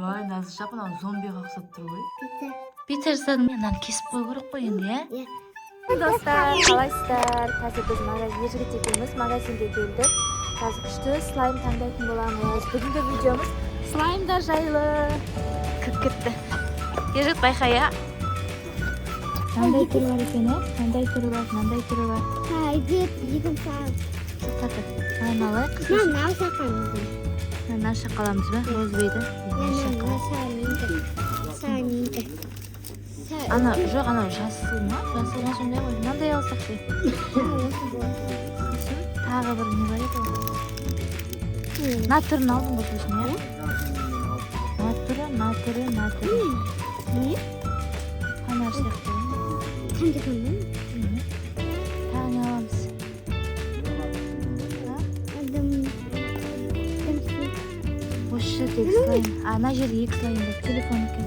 Ой, Назлыша, мынау зомбиға ұқсап тұр ғой. Пицца. Пицца жасадың. Мынаны кесіп қою керек қой енді, иә? Иә. Достар, қалайсыздар? Қазір біз Ержігіт екеуміз магазинге келдік. Қазір күшті слайм таңдайтын боламыз. Бүгінгі видеомыз слаймдар жайлы. Кіріп кетті. Ержігіт, байқа, иә? Мынандай түрі бар екен, иә? Мынандай түрі бар, мынандай түрі бар. Hayır, yedim sağ. Тоқтаты. Мынаны алайық. Ben ne yapacağım? Мынаны шақаламыз ба? Розовыйды. Ben Ана, жоқ, анау жасыл ма? Жасыл ма, сондай ғой. Мынандай алсақ ше. Сосын тағы бір не бар еді ғой? Мына түрін алдың ғой сосын, иә? Мына түрі, мына түрі, мына түрі. Не? Фонарь сияқты ғой. Қандай қандай? Мгм. Тағы не аламыз? Адам. Осы жердегі слайм. А, мына жерде екі слайм бар. Телефон екен.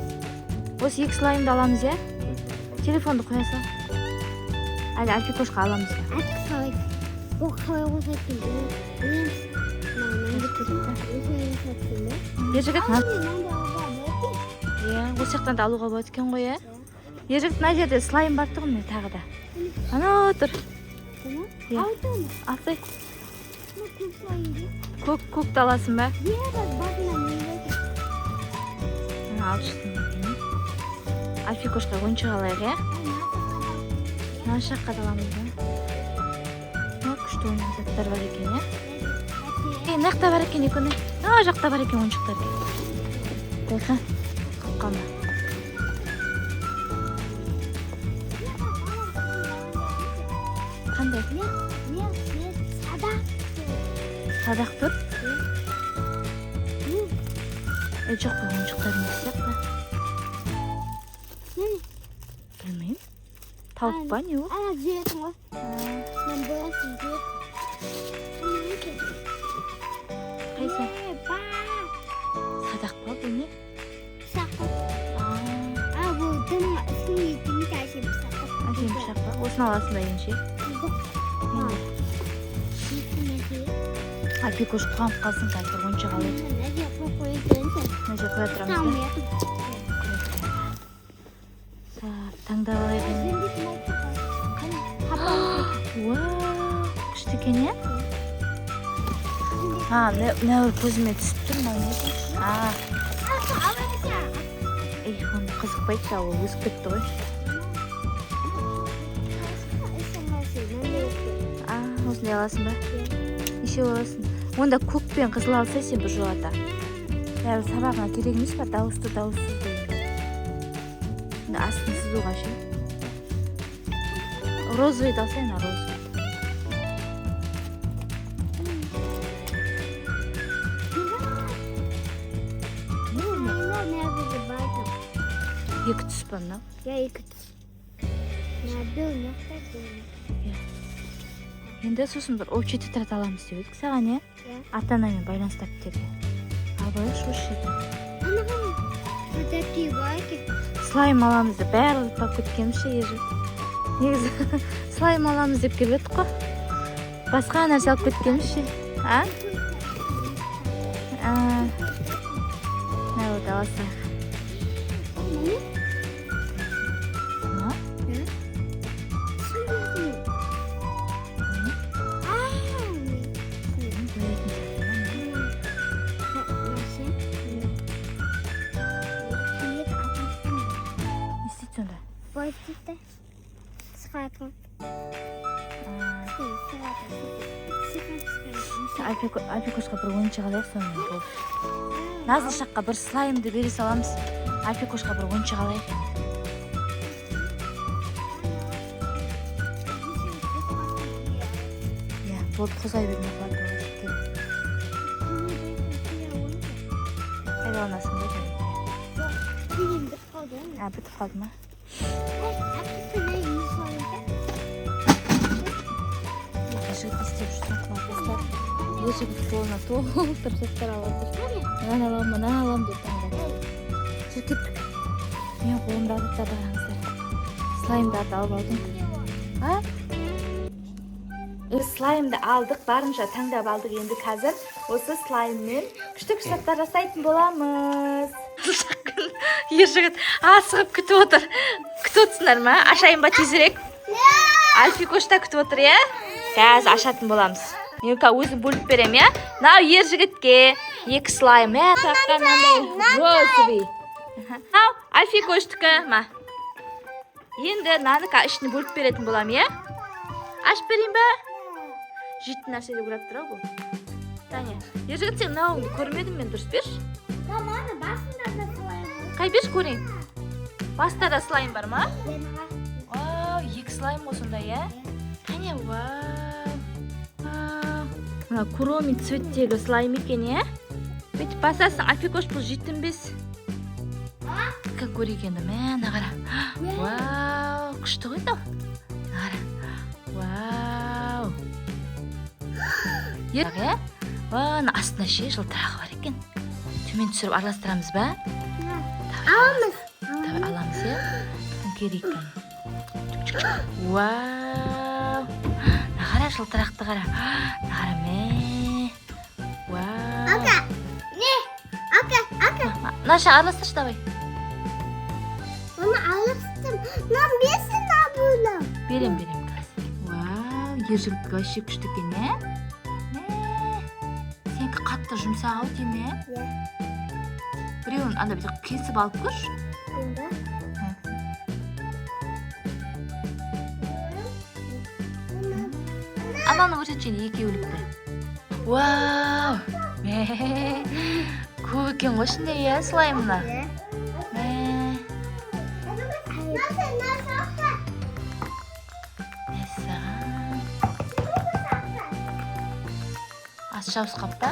Осы екі слаймды аламыз, иә? Телефонды қоя сал. Әлі Альфикошқа аламыз ба? Ат қалай? Бұл қалай қосады білеміз. Ержігіт, мына иә, осы жақтан да алуға болады екен ғой, иә? Ержігіт, мына жерде слайм бар тұғын, міне, тағы да. Анау тұр. Иә. Алсай. Көк, көкті аласың ба? Ана, 600 теңге екен, иә? Альфикошқа ойыншық алайық, иә? Мына жаққа да аламыз ба? Мына күшті ойыншық заттар бар екен, иә? Е, мына жақта бар екен, екеуі. Мына жақта бар екен ойыншықтар. Байқа, қалып қалма. Қандай? Садақ тұр? Е, жоқ, бұл ойыншықтар емес сияқты. Білмеймін. Тауық па, не ол? Ана жүретін ғой. Мен боясын жүретін. Қайсы? Садақ па, бұл не? Пышақ. А, А, бұл дым үстіне демейді, әшейін пышақ. Әшейін пышақ па? Осыны аласың ба ендеше? Жоқ. Енді. Альпикош қуанып қалсын, қазір ойыншық алайық. Мына жерге қойып қояйын. Мына жерге қоя тұрамыз ба? Қоя тұрайық. Так, таңдап алайық енді. Вау, күшті екен, иә? А, мына бір көзіме түсіп тұр, мынау не екен? А, ей, оны қызықпайды да, ол өсіп кетті ғой. А, осындай аласың ба? Нешеу аласың? Онда көк пен қызыл алса, сен бір жолата. Бәрібір сабағыңа керек емес па? Дауысты, дауыссыз деген. Енді астын сызуға ше. Розовыйды алсай, ана розовый. Екі түс па мынау? Иә, екі түс. Енді сосын бір общий тетрадь аламыз деп едік саған, иә? Иә. Ата анамен байланыс дәптерге. Алып алайықшы осы жерден. Слайм аламыз деп барлығы тауып кеткенбіз ше, Ержігіт. Негізі слайм аламыз деп келіп едік қой. Басқа нәрсе алып кеткенбіз ше. А? А, мына вот ала салайық. Мына? Бояйтын сияқты ғой, мына. Не істейді сонда? А, Альпикошқа бір ойыншық алайық, сонымен болды. Назлы шаққа бір слаймды бере саламыз. Альпикошқа бір ойыншық алайық енді. Иә, болды, қозғай бермей қалады олар. Кел. Пайдаланасың ба, жарайды? А, бітіп қалды ма? Ержігіт, не істеп жүрсің, құлап? Достар, Ержігіт қолына толтырып заттар алып отыр. Мынаны аламын, мынаны аламын деп таңдап. Жүр, кеттік. Менің қолымдағы заттарды қараңыздар. Слаймдарды алып алдым. А? Слаймды алдық, барынша таңдап алдық. Енді қазір осы слайммен күшті күшті заттар жасайтын боламыз. Ержігіт асығып күтіп отыр. Күтіп отырсыңдар ма? Ашайын ба тезірек? Альфикош та күтіп отыр, иә? Қазір ашатын боламыз. Мен өзім бөліп беремін, иә? Мынау Ержігітке 2 слайм, мә, таққан мынандай розовый. Мынау Альфикоштікі, ма. Енді мынаны ішіне бөліп беретін боламын, иә? Ашып берейін ба? Жейтін нәрсе деп ойлап тұр ау бұл. Таня, Ержігіт, сен мынауыңды көрмедім мен, дұрыс берші. Мама, басында да слайм. Қай берші көрейін. Баста да слайм бар ма? Вау, 2 слайм ғой сонда, иә? Қане, вау. Мына куроми цветтегі слайм екен, иә? Бүйтіп басасың, Альфикош, бұл жейтін бес. Как көрейік енді, мә, мына қара. Вау, күшті ғой мынау. Мына қара. Вау. Иә? Вау, мына астында ше жылтырағы бар екен. Төмен түсіріп араластырамыз ба? Аламыз. Давай аламыз, иә? Төңкерейік кәне. Вау. Мына қара, жылтырақты қара. Мына қара, мә. Вау. Ака. Не? Ака, ака. Наша, араластыршы, давай. Мама, араластым. Мынаны берсін, бұны. Берем, берем қазір. Вау, Ержігіттікі вообще күшті екен, ә? Мә. Сенікі қатты жұмсақ ау деймін, ә? Иә. Біреуін анда бүйтіп кесіп алып көрші. Енді. Ананы көрсетші енді, екеулікті. Вау! Мә, көп екен ғой ішінде, иә, слайм мына. Мә. Мәссаған. Ас жабысып қалып па?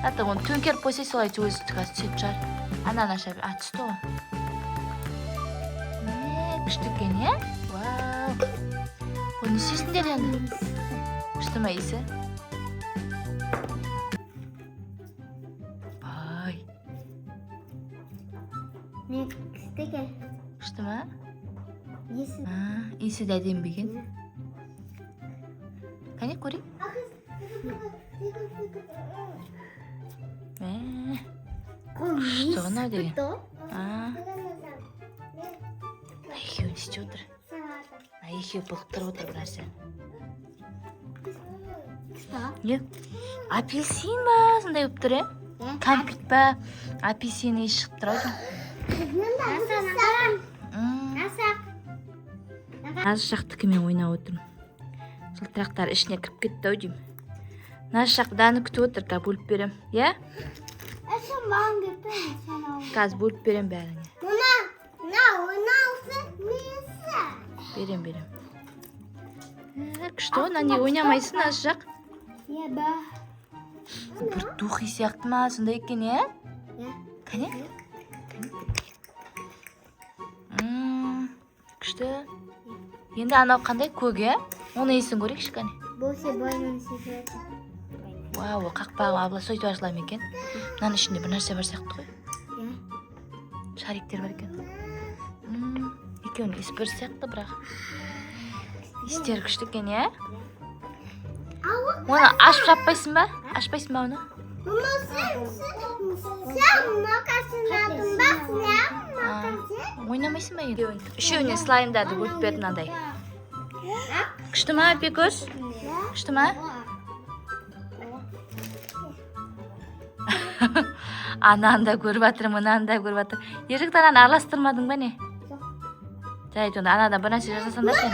Тата, оны төңкеріп қойсай, солай өзі қазір түсетін шығар. Ананы аша бер. А, түсті ғой. Мә, күшті екен, иә? Вау. Бұны не істейсіңдер енді? Күшті ма иісі? Бай. Мен күшті екен. Күшті ма? Иісі. А, иісі де әдемі бе екен? Кәне, көрейік. Мә. Күшті ғой мынау деген. А. Мына екеуі не істеп отыр? Мына екеуі былықтырып отыр бір нәрсе. Не? Апельсин ба? Сондай болып тұр, иә? Кәмпит па? Апельсин иісі шығып тұр ау деймін. Наз жақтікімен ойнап отырмын. Жылтырақтар ішіне кіріп кетті ау деймін. Наз жақ Даны күтіп отыр, қазір бөліп беремін, иә? Қазір бөліп беремін бәріңе. Берем, берем. Күшті ғой, мына не ойнамайсың, Наз жақ? Бір духи сияқты ма, сондай екен, иә? Кәне? Күшті. Енді анау қандай, көк, иә? Оның иісін көрейікші, кәне. Вау, қақпағы абла сөйтіп ашыла ма екен? Мынаның ішінде бір нәрсе бар сияқты ғой. Шариктер бар екен. Екеуінің иісі бір сияқты, бірақ иістері күшті екен, иә? Оны ашып жаппайсың ба? Ашпайсың ба оны? Ойнамайсың ба енді? Үшеуіне слаймдарды бөліп берді мынандай. Күшті ма, Бекош? Күшті ма? Ананы да көріп жатыр, мынаны да көріп жатыр. Ержігіт, ананы араластырмадың ба не? Жарайды, онда анадан бір нәрсе жасасаңдаршы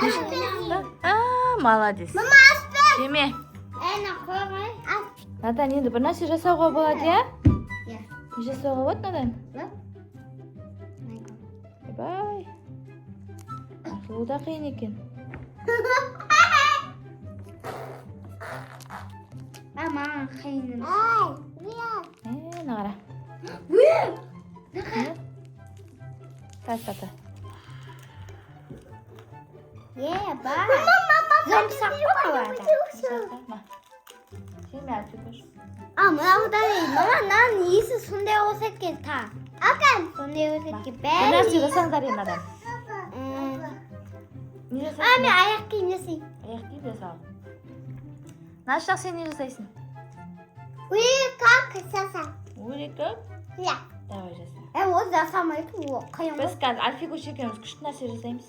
енді. А, молодец. Жеме. Надан, енді бір нәрсе жасауға болады, иә? Иә. Не жасауға болады, Надан? Ойбай. Бұл да қиын екен. Маған қиын емес. Мына қара. Не? Тас, тата. Е, бар. Жұмсақ қой. Жұмсақ, Жеме, Альфикош. А, мынау да мама, мынаның иісі сондай болса екен, та. Сондай болса екен. Бір Бәрі. нәрсе жасаңдар енді, адам. Не А, жасайсың? мен аяқ киім жасаймын. Аяқ киім жасау. Наша, сен не жасайсың? Как жаса. Өлі Иә. Давай жаса. Ол жасамайды, ол қиын ғой. Біз қазір Альфикош екеуміз күшті нәрсе жасаймыз.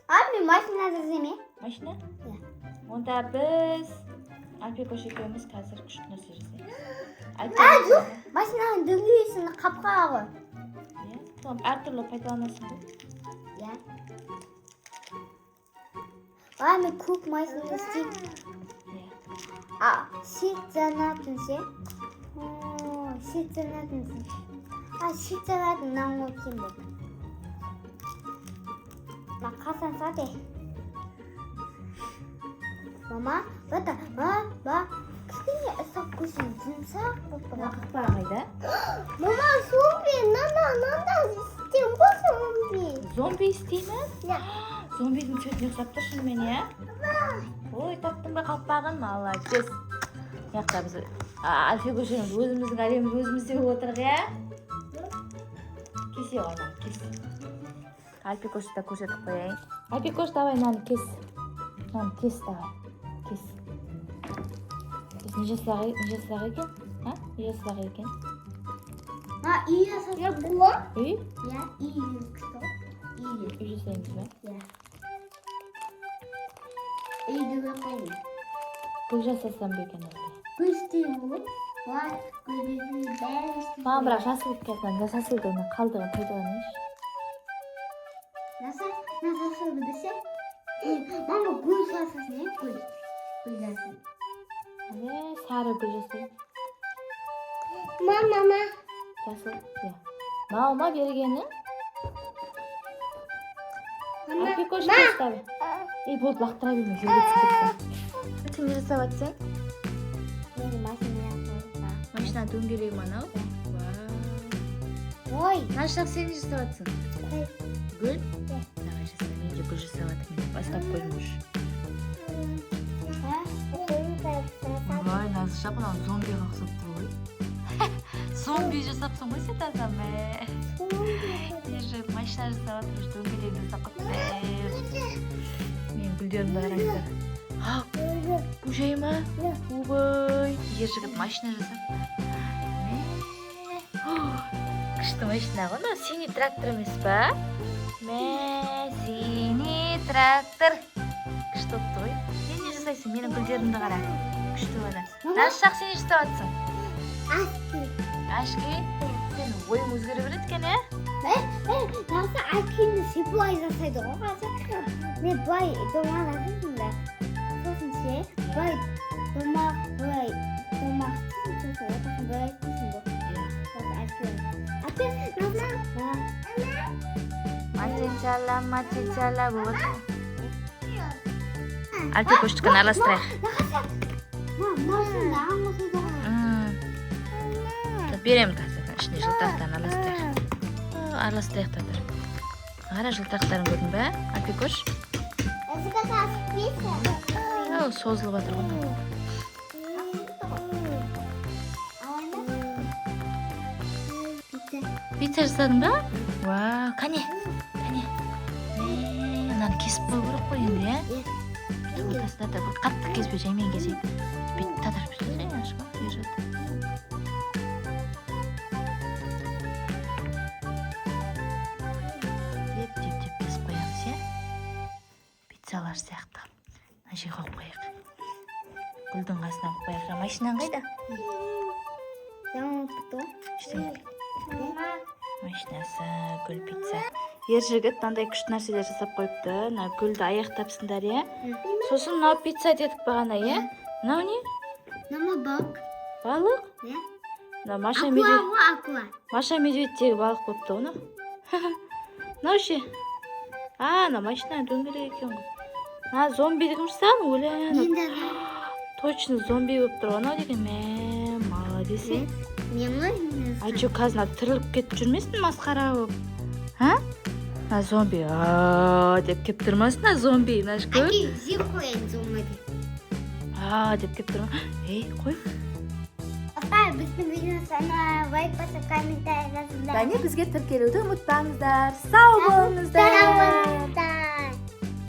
А мен машина жасаймын. Машина? Иә. Онда біз Альфикош екеуміз қазір күшті нәрсе жасаймыз. А, жоқ. Машинаның дөңгелесін қап-қара ғой. Иә. Соны әртүрлі пайдаланасың ғой. Иә. А мен көк машина істеймін. Иә. А, свет жанатын ше. О, свет жанатын. А, свет жанатын мынаны қойып болды. Мына қасан сады. Мама, это, мама, кішкене ұстап көрсең, жұмсақ болып Мына тұрады. қақпа қайда? Мама, зомби, мынанда, мынанда істеймін ғой зомби. Зомби істей ме? Иә. Зомбидің цветіне ұқсап тұр шынымен, иә? Ой, таптың ба қақпағын? Молодец. Мына жақта біз Альфикош екеуміз өзіміздің әлемімізді өзіміз теуіп отырық, иә? Кесе ғой мынаны, кес. Альфикошты да көрсетіп қояйын. Альфикош, давай мынаны кес. Мынаны кес, давай. Кес. Кес, не жасақ, не жасақ екен? А? Не жасақ екен? А, үй жасасам. Үй? Иә, үй күшті ғой. Үй. Үй жасаймыз ба? Иә. Үйді қоймын. Гүл жасасам ба екен әлде? Гүл істеймін ғой. Былай гүлді бәрін істеймін. Маған бірақ жасыл келген, жасылды қалдығын пайдаланайыншы. Наса, жасылды білсе? Мама, гүл жасасын, иә, гүл. Гүл жасасын. Е, сары гүл жасайын. Мама, мама. Жасыл, иә. Мынау ма бергені? Альфикош, кес давай. Ей, болды, лақтыра берме, жерге түсіп кетті. Сен не жасап жатсың? Мен машина жасаймын. Машина дөңгелегі ма анау? Вау. Ой. Мына жақ сен не жасап жатсың? Қой. Гүл? Давай жаса, мен де гүл жасап жатырмын. Бастап қойдым уже. Ой, Назышақ, мынау зомбиға ұқсап тұр ғой. Зомби жасапсың ғой сен таза, мә. Ержан машина жасап жатыр, уже дөңгелегін жасап қойыпты. Менің гүлдерімді қараңыздар. А, бұл жай ма? Ойбай, Ержігіт машина жасап. Мә. Күшті машина ғой мынау, синий трактор емес па? Мә, синий трактор. Күшті болыпты ғой. Сен не жасайсың? Менің гүлдерімді қара. Күшті болады. Назшақ, сен не жасап жатсың? Очки. Очки? Сен ойың өзгере береді екен, иә? Наса, очкині ше былай жасайды ғой қазір. Мен былай домалақ жасаймын да. Сосын ше, былай домалақ, былай домалақ істейсің, сосын ортасын былай істейсің ғой. Иә. Сосын очки. Опять Наса. Мачичала, мачичала болып отыр. Альфикоштікін араластырайық. Наса. Мынаусын маған қосады ғой. Беремін қазір. Ішіне жылтырақтарын араластырайық. Араластырайық та тұр. Қара, жылтырақтарын көрдің бе, Альфикош? Ау, созылып жатыр ғой мынау. Пицца жасадың ба? Вау, кәне, кәне. Мынаны кесіп қою керек қой енді, иә? Бүйтіп ортасында да бір қатты кеспе, жаймен кесейік. Бүйтіп татырып жасайын, ашма, Ержан. Деп, деп, деп кесіп қоямыз, иә? Пиццалар сияқты. Мына жерге қойып қояйық. Гүлдің қасына қойып қояйық. Машинаң қайда? Ештеңе етпейді. Машинасы, гүл, пицца. Ержігіт мынандай күшті нәрселер жасап қойыпты. Мына гүлді аяқтапсыңдар, иә? Сосын мынау пицца дедік бағана, иә? Мынау не? Мама, балық. Балық? Иә. Мына Маша Акула медведь. ғой, акула. Маша медведьтегі балық болыпты ғой мынау. Мынау ше? А, мына машинаның дөңгелегі екен ғой. Мына зомбиді кім жасаған? Өлә. Мен де. Точно зомби болып тұр ғой анау деген. Мә, молодец. Е. Мен ғой. А чё, қазір мына тіріліп кетіп жүрмесін масқара болып? А? Мына зомби а деп келіп тұрмасын, мына зомби, мына көр. Әке, жеп қояйын зомби. А деп келіп тұр ма? Ей, қой. Апа, біздің видеоны лайк басып, комментарий жазыңдар. Және бізге тіркелуді ұмытпаңыздар. Сау болыңыздар. Сау болыңыздар.